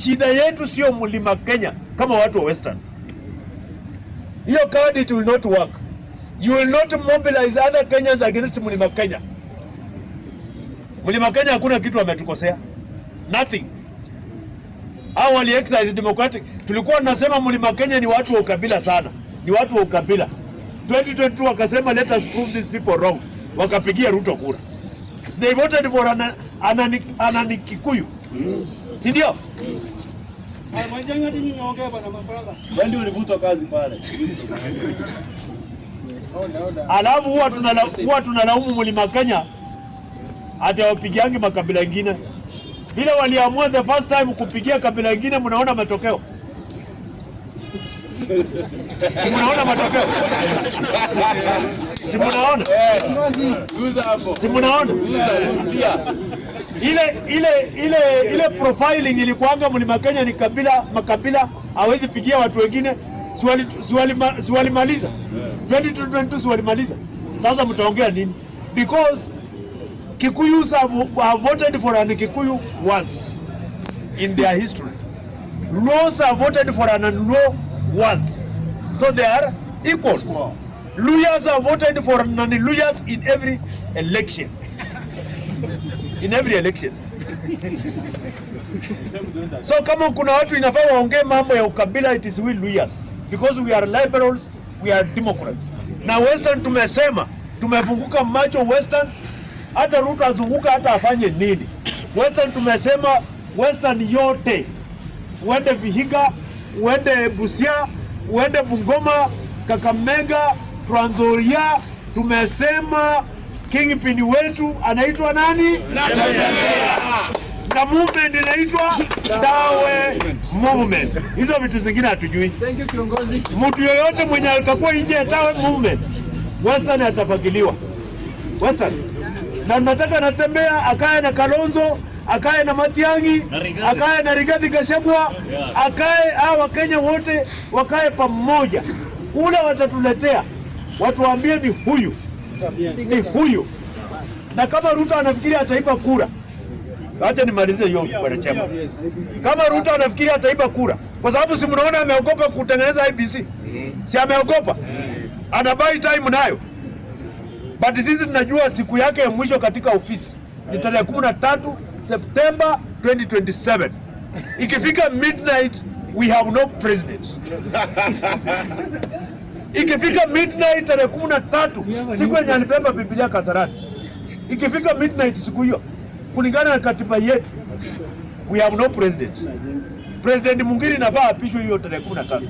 Shida yetu sio Mlima Kenya kama watu wa Western. Hiyo card, it will not work. You will not mobilize other Kenyans against Mlima Kenya. Mlima Kenya hakuna kitu ametukosea. Nothing. Hao wali exercise democratic. Tulikuwa tunasema Mlima Kenya ni watu wa ukabila sana. Ni watu wa ukabila. 2022 wakasema, "Let us prove these people wrong." Wakapigia Ruto kura. They voted for an Kikuyu. Si ndio? Wewe ndio ulivutwa kazi pale. Alafu huwa tunalaumu Mlima Kenya ati hawapigiangi makabila ingine. Vile waliamua the first time kupigia kabila ingine, mnaona matokeo. Si mnaona matokeo? Si mnaona? Guza hapo. Si mnaona? Guza pia. Ile profiling ilikuanga Mlima Kenya ni kabila, makabila hawezi pigia watu wengine. Si walimaliza 2022? Si walimaliza? Sasa mtaongea nini? Because Kikuyus have voted for an Kikuyu once in their history. Luos have voted for an Luo once, so they are equal. Luhyas have voted for non Luhyas in every election, in every election. So kama kuna watu inafaa waongee mambo ya ukabila, it is we Luhyas, because we are liberals, we are Democrats. Na Western tumesema tumefunguka macho Western, hata Ruto azunguka hata afanye nini. Western tumesema Western yote, uende Vihiga, uende Busia, uende Bungoma, Kakamega, Trans Nzoia, tumesema kingpin wetu anaitwa nani? Na movement inaitwa Tawe Movement. Hizo vitu zingine hatujui. Thank you, kiongozi. Mtu yoyote mwenye atakuwa nje ya Tawe Movement, Western atafagiliwa. Western. Na nataka natembea akae na Kalonzo, akae na Matiang'i, akae na Rigathi Gachagua, akae hao Wakenya wote wakae pamoja. Ule watatuletea watuambie ni huyu, ni huyu. Na kama Ruto anafikiri ataiba kura, acha nimalize hiyo, bwana chema. Kama Ruto anafikiri ataiba kura, kwa sababu si mnaona ameogopa kutengeneza IEBC, si ameogopa, ana buy time nayo, but sisi tunajua siku yake ya mwisho katika ofisi ni tarehe 13 Septemba 2027. Ikifika midnight, we have no president. Ikifika midnight tarehe 13, siku yenye alibeba Biblia Kasarani, ikifika midnight siku hiyo, kulingana na katiba yetu, we have no president. President mwingine inafaa apishwe hiyo tarehe 13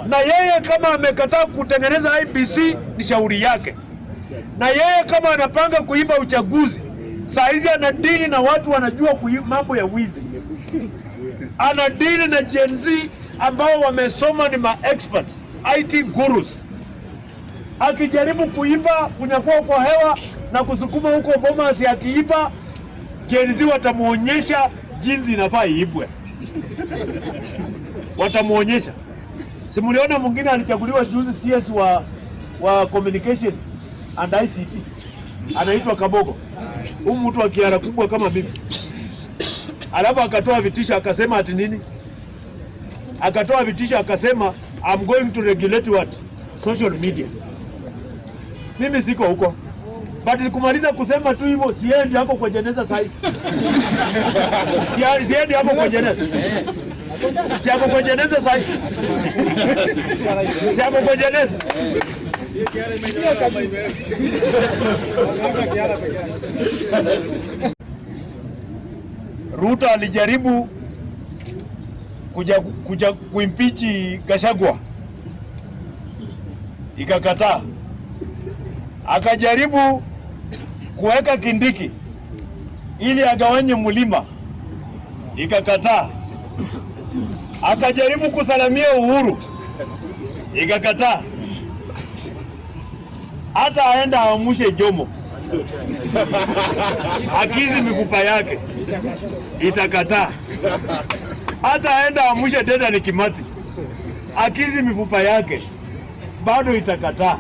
na yeye kama amekataa kutengeneza IEBC ni shauri yake, na yeye kama anapanga kuiba uchaguzi, saa hizi anadili na watu wanajua mambo ya wizi, anadili na Gen Z ambao wamesoma, ni ma experts, IT gurus. Akijaribu kuiba, kunyakua kwa hewa na kusukuma huko Bomas, akiiba, Gen Z watamuonyesha jinsi inafaa iibwe, watamuonyesha. Si muliona mwingine alichaguliwa juzi CS wa communication and ICT, anaitwa Kabogo, huyu mtu wa kiara kubwa kama mimi, alafu akatoa vitisho akasema ati nini? Akatoa vitisho akasema, "I'm going to regulate what? Social media." Mimi siko huko, but kumaliza kusema tu hivyo, siendi hapo kwa jeneza sahi. Siendi hapo kwa jeneza. Si hapo kwa jeneza sahi. Si hapo kwa jeneza. Hiyo kiara imenyoka ama imeweka? Kiara peke yake. Ruto alijaribu kuja kuimpeach Gachagua, ikakataa. Akajaribu kuweka Kindiki ili agawanye mlima, ikakataa. Akajaribu kusalamia Uhuru, ikakataa. Hata aenda aamushe Jomo akizi mifupa yake, itakataa. Hata aenda aamushe Dedan Kimathi akizi mifupa yake, bado itakataa.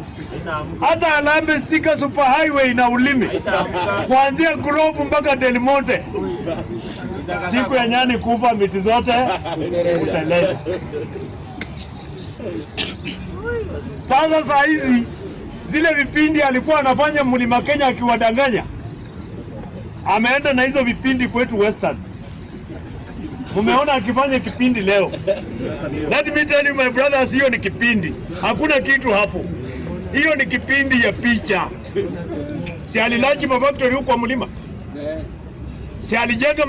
Hata alambe Thika Super Highway na ulimi kuanzia Globe mpaka Del Monte. Siku ya nyani kufa miti zote huteleza. Sasa saa hizi zile vipindi alikuwa anafanya Mlima Kenya akiwadanganya, ameenda na hizo vipindi kwetu Western. Mumeona akifanya kipindi leo. Let me tell you my brothers, hiyo ni kipindi, hakuna kitu hapo. Hiyo ni kipindi ya picha. Si alilaunch mafactory huko kwa mlima? Si alijenga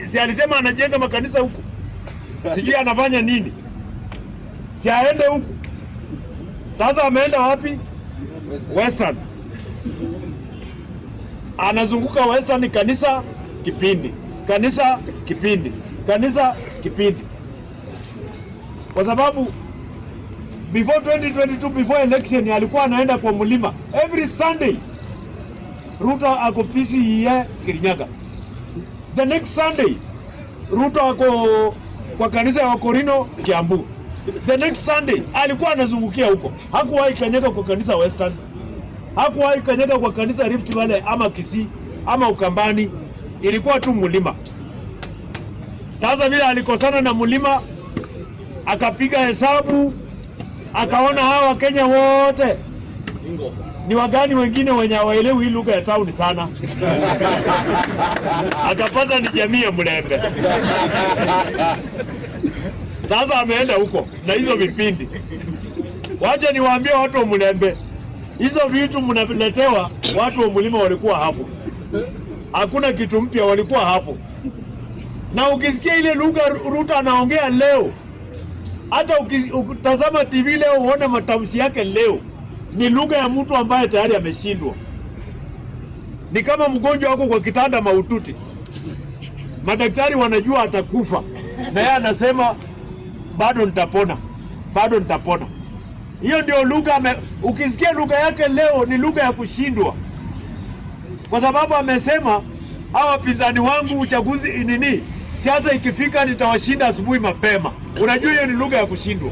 si alisema anajenga makanisa huko? Sijui anafanya nini? Si aende huko? Sasa ameenda wapi? Western. Anazunguka Western, kanisa kipindi, kanisa kipindi, kanisa kipindi, kwa sababu before 2022, before election, alikuwa anaenda kwa mlima every Sunday. Ruto ako PCEA Kirinyaga. The next Sunday Ruto ako kwa kanisa ya Wakorino Kiambu. The next Sunday alikuwa anazungukia huko, hakuwahi kanyaga kwa kanisa Western, hakuwahi kanyaga kwa kanisa Rift Valley ama Kisii ama Ukambani, ilikuwa tu mlima. Sasa vile alikosana na mlima, akapiga hesabu, akaona hawa Wakenya wote ni wagani wengine wenye hawaelewi hii lugha ya town sana, akapata ni jamii ya Mulembe. Sasa ameenda huko na hizo vipindi. Wacha niwaambie watu wa Mulembe, hizo vitu mnaletewa, watu wa mlima walikuwa hapo, hakuna kitu mpya, walikuwa hapo. Na ukisikia ile lugha Ruto anaongea leo, hata ukitazama TV leo uone matamshi yake leo, ni lugha ya mtu ambaye tayari ameshindwa. Ni kama mgonjwa wako kwa kitanda mahututi, madaktari wanajua atakufa, na yeye anasema bado nitapona, bado nitapona. Hiyo ndio lugha. Ukisikia lugha yake leo ni lugha ya kushindwa, kwa sababu amesema hawa wapinzani wangu uchaguzi nini, siasa ikifika nitawashinda asubuhi mapema. Unajua hiyo ni lugha ya kushindwa.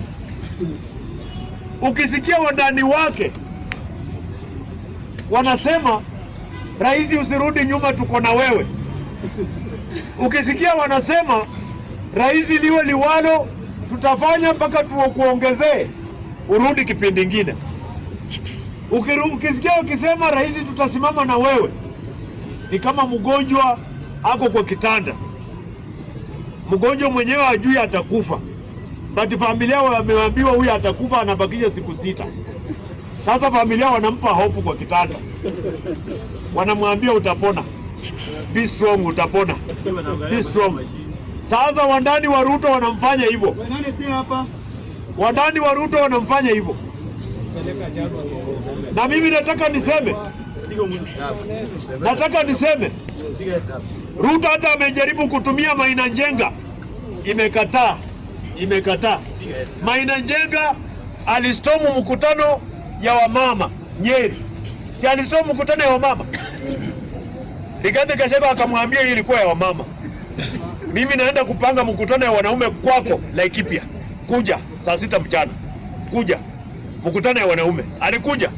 Ukisikia wandani wake wanasema rais, usirudi nyuma, tuko na wewe. Ukisikia wanasema rais, liwe liwalo, tutafanya mpaka tukuongezee urudi kipindi kingine. Ukisikia ukisema rais, tutasimama na wewe, ni kama mgonjwa ako kwa kitanda, mgonjwa mwenyewe ajui atakufa, but familia wameambiwa huyu atakufa, anabakisha siku 6. Sasa familia wanampa hope kwa kitanda, wanamwambia utapona, be strong, utapona, be strong. Sasa wandani wa Ruto wanamfanya hivyo, wandani wa Ruto wanamfanya hivyo, na mimi nataka niseme Ruto hata amejaribu kutumia Maina Njenga, imekataa, imekataa. Maina Njenga alistorm mkutano ya wamama Nyeri, si alistorm mkutano ya wamama? Rigathi Gachagua akamwambia hii ilikuwa ya wamama, mimi naenda kupanga mkutano ya wanaume kwako Laikipia, kuja saa 6 mchana, kuja mkutano ya wanaume. Alikuja,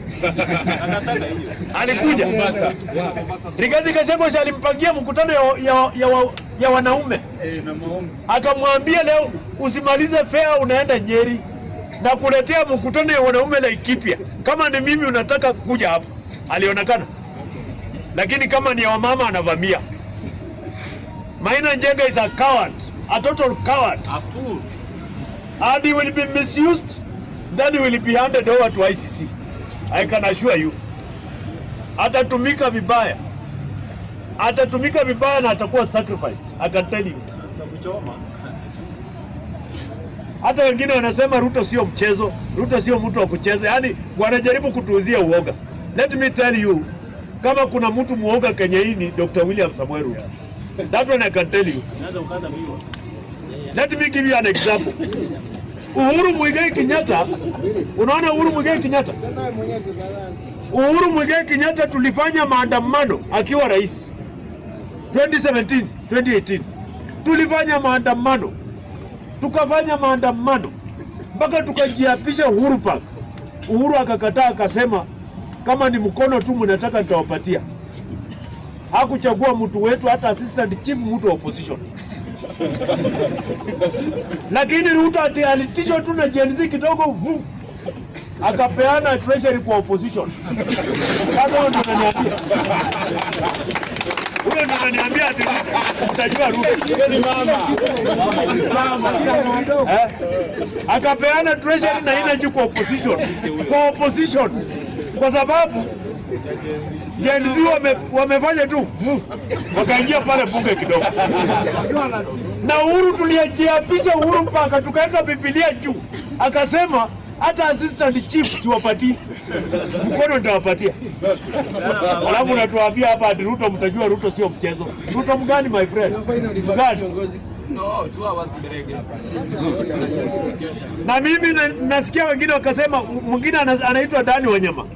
alikuja. Rigathi Gachagua alimpangia mkutano ya wanaume, akamwambia leo usimalize fare, unaenda Nyeri na kuletea mkutano ya wanaume Laikipia. Kama ni mimi unataka kuja hapo, alionekana, lakini kama ni ya wamama anavamia. Maina Njenga is a coward, a total coward. A fool. And he will be misused, then he will be handed over to ICC. I can assure you. Atatumika vibaya, atatumika vibaya na atakuwa sacrificed. I can tell you. Hata wengine wanasema Ruto sio mchezo, Ruto sio mtu wa kucheza, yaani wanajaribu kutuuzia uoga. Let me tell you, kama kuna mtu muoga Kenya hii ni Dr. William Samoei Ruto. That one I can tell you. Unaweza ukata miwa. Let me give you an example. Uhuru Muigai Kenyatta, unaona Uhuru Muigai Kenyatta? Uhuru Muigai Kenyatta tulifanya maandamano akiwa rais 2017, 2018. Tulifanya maandamano, tukafanya maandamano mpaka tukajiapisha Uhuru Park. Uhuru akakataa akasema, kama ni mkono tu mnataka nitawapatia. Hakuchagua mtu wetu, hata assistant chief mtu wa opposition. Lakini Ruto ati alitishwa tu na Gen Z kidogo, vu, akapeana treasury kwa opposition. Sasa huyo ndo ananiambia, huyo ndo ananiambia ati utajua Ruto. Ni mama. Eh? Akapeana treasury na energy kwa opposition, kwa opposition, kwa sababu Gen Z wamefanya tu vu, wakaingia pale bunge kidogo. Na Uhuru, tulijiapisha Uhuru mpaka tukaweka Biblia juu, akasema hata assistant chief siwapatii, mkono nitawapatia. Alafu unatuambia hapa ati Ruto, mtajua Ruto sio mchezo. Ruto mgani, my friend? Mgani? No, 2 hours Kiberenge. Na mimi nasikia wengine wakasema, mwingine anaitwa Dani Wanyama,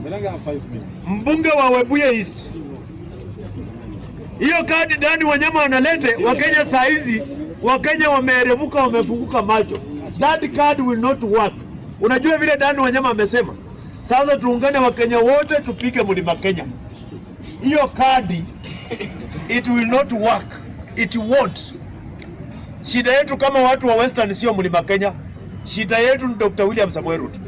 mbunge wa Webuye East. Hiyo kadi Dani Wanyama analete Wakenya saa hizi, Wakenya wameerevuka, wamefunguka macho. That card will not work. Unajua vile Dani Wanyama amesema, sasa tuungane Wakenya wote tupige Mlima Kenya. Hiyo kadi, it will not work, it won't. Shida yetu kama watu wa Western sio Mlima Kenya, shida yetu ni Dr. William Samoei Ruto.